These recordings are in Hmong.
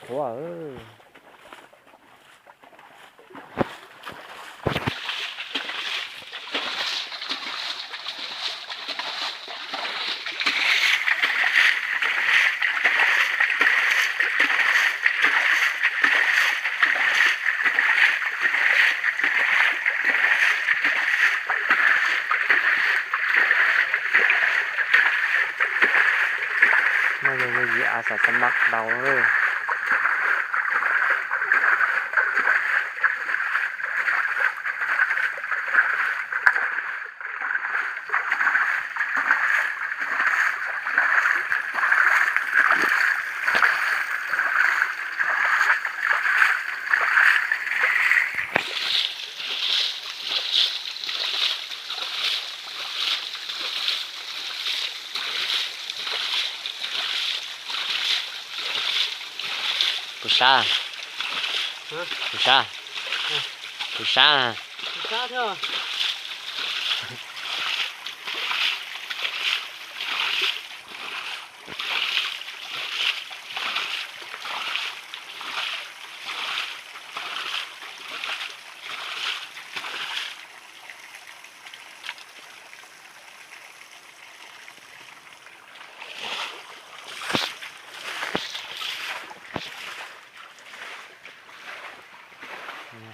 Ua, no yog yim av xav xav maj dau. Kuv sab, kuv sab, kuv sab.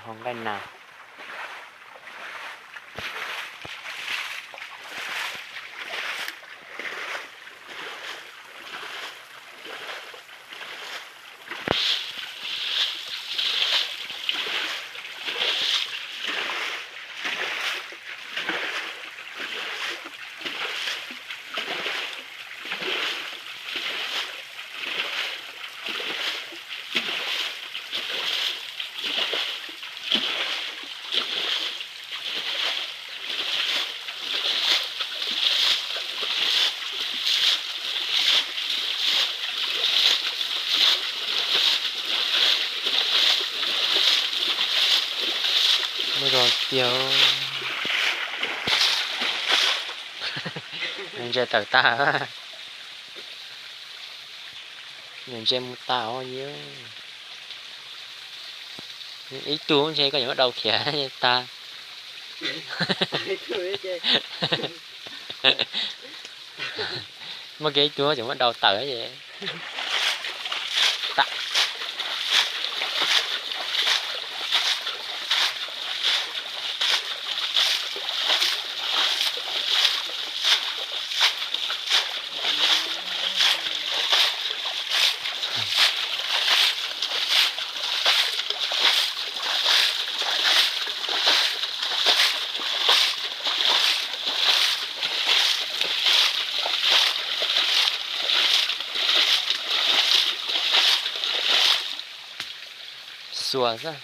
Hauv nqaij nas. Muaj zog tiag. Ntses tawm tag. Ntses mus tag os yawg. Ib tug ntses koj yuav muab dau khiav tag. Muaj kiag ib tug ces muab dau tawm es. Xuas xwb.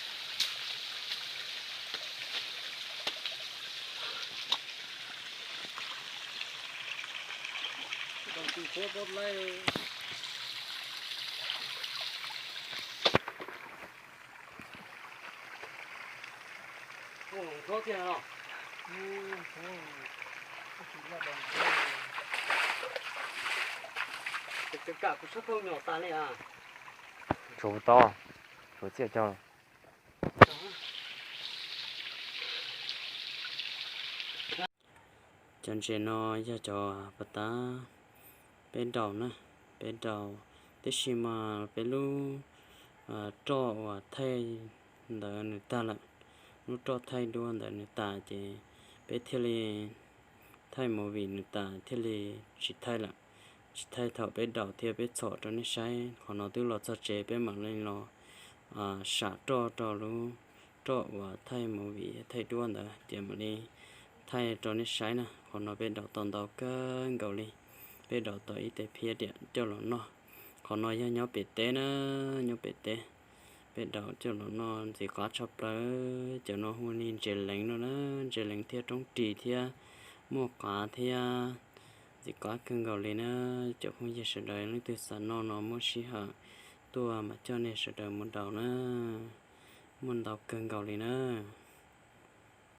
Tshuav tod, tshuav txiaj cog. Cov ntses no yog cov pas tab peb daus na, peb daus, tab sis mas peb lub roj uas thaij ntawd nws tag lawm, lub roj thaij duab ntawd nws tas ces peb thiaj li thaij movie nws tas thiaj li tsis thaij lawm. Tsis thaij thaum peb daus thiab peb txhom rau nej saib. Qhov no twb los txog tsev peb mam li los sam roj rau lub roj uas thaij movie thaij duab ntawd ces mam li thaij rau nej saib na. Qhov no peb daus tau ntau kawg nkaus li, peb daus tau ib tes phiab diam coj los noj. Qhov no yog nyob pem teb na, nyob pem teb. Peb daus coj los noj ntxim qab tshaj plaws. Cov no hu li ntses leev no na, ntses leev thiab roob ris thiab, muaj qav thiab, ntxim qab kawg nkaus li na. Cov phooj ywg sawv daws leej twg xav noj no muaj sij hawm tuaj mas coj nej sawv daws mus daus na, muaj ntau kawg nkaus li na.